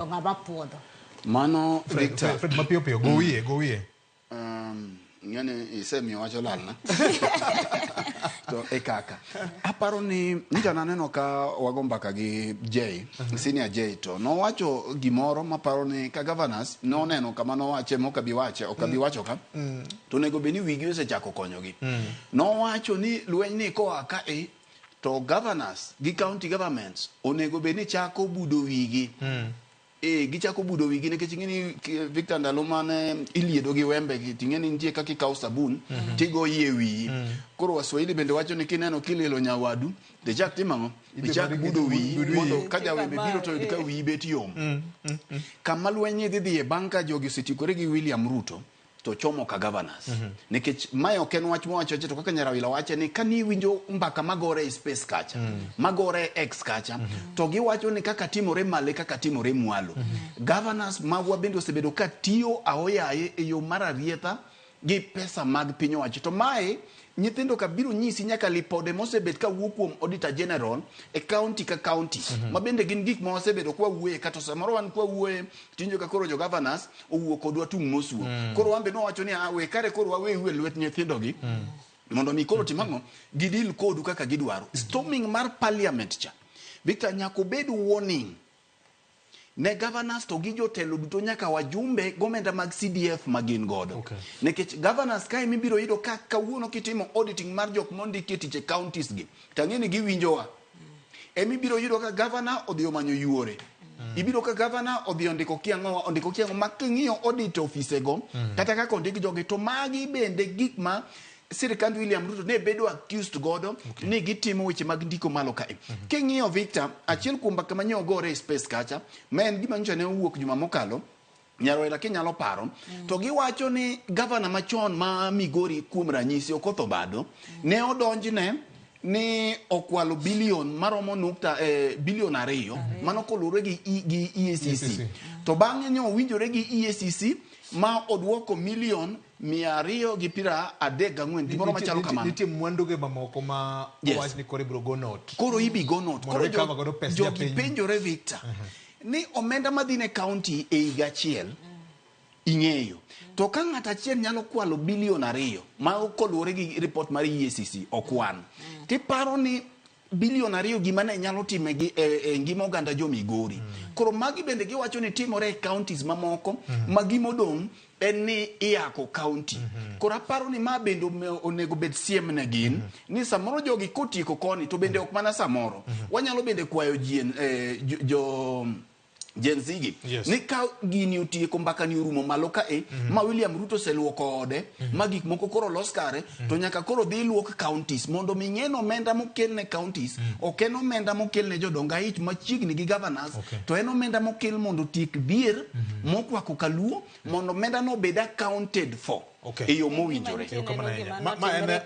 Ng'ama puodho. Mano Fred, Victor. Fred, Fred mapiyo piyo, go wiye, go wiye. Ing'eni isemiyo wach olalna. To e kaka. Aparo ni nyicha naneno ka wago mbaka gi Jay, senior Jay to nowacho gimoro maparo ni ka governors noneno kama nowache mok abi wache, ok abi wacho ka. To onego bed ni wigi osechako konyogi. Nowacho ni lweny ni koa ka e To governors gi county governments onego bed ni chako budo wigi. Eh, gichako budo wigi nikech ing'e ni Victor ndalo mane iliedo gi wembe gi ting'e ni nitie kaka ikawo sabun tigoyi e wiyi. Koro Waswahili bende wacho ni kineno kilielo nyawadu to ichak timo ang'o? Ichak budo wiyi mondo ka jawembe biro to oyud ka wiyi bet yom. Kama lweny ni dhi dhiye bang' ka jogi osetiekore gi William Ruto to chomo ka governors. Nikech mae ok en wach mowacho achiel to kaka Nyarawila wache ni kani iwinjo mbaka magore e space kacha, magore e X kacha, to giwacho ni kaka timore malo e kaka timore mwalo. Governors magwa bende osebedo ka tiyo aoyaye e yo mar arietha gi pesa mag piny owacho. To mae nyithindo ka biro nyisi nyaka lipode mosebet ka wuok kuom Auditor General e county ka county. Ma bende gin gik ma wasebedo kwa wuoye kata samoro wan kwa wuoye tinjo ka koro jo governors owuok kodwa tung' mosuo. Koro wan be nwawacho ni ah, we kare koro waweuru e lwet nyithindogi mondo mi koro tim ang'o? Gidil kodu kaka gidwaro. Storming mar parliament cha Victor nyaka obed warning ne governors to gi jotelo duto nyaka wajumbe gomenda mag CDF ma gin godo. Nikech governors kae mibiro yudo ka kawuono kitimo auditing mar jok mondiki e tich e counties gi, tang'e ni giwinjowa. Emibiro yudo ka governor odhi omanyo yuore. Ibiro ka governor odhi ondiko kiang'o, ondiko kiang'o ma king'iyo audit ofise go, kata kaka ondik jogi, to magi bende gik ma sirikand William Ruto ne bedo accused godo ni gitimo weche mag ndiko malo kae. King'iyo Victor, achiel kuom mbaka manye ogore e space kacha, ma en gima nyocha ne owuok juma mokalo, Nyarwera kinyalo paro, to giwacho ni gavana machon ma Migori kuom ranyisi Okoth Obado ne odonjne ni okwalo bilion maromo nukta bilion 2 mano koluwore gi gi EACC. To bang'e ne owinjore gi EACC ma oduoko milion 234 gimoro machalo kamano. Nitie mwanduge mamoko ma owach ni koro ibiro go note. Koro ibi go note. Mondo Koro recover godo pes jogi japiny. penjore Victor ni omenda madhi ne county e higa achiel ing'eyo. To ka ng'ato achiel nyalo kwalo bilion 2 ma koluwore gi report mar EACC okwan. Tiparo ni bilion 2 gima ne nyalo time gi e ngima oganda jo Migori. Koro magi bende giwacho ni timore e counties mamoko ma gimodong' en ni iyako county. Koro aparo ni ma bende onego bed siem ne gin ni samoro jogi kotieko koni to bende ok mana samoro. Wanyalo bende kwayo jien, jo Gen Z gi ni ka gini otieko mbaka ni orumo malo ka e ma William Ruto oseluoko ode ma gik moko koro los kare to nyaka koro dhi luok counties mondo mi ng'e ni omenda mokel ne counties ok en omenda mokel ne jodong aich machiegni gi governors to en omenda mokel mondo otiek dhier mokwako kaluo mondo omenda no obed accounted for e yo mowinjore. Erokamano ahinya. Ma en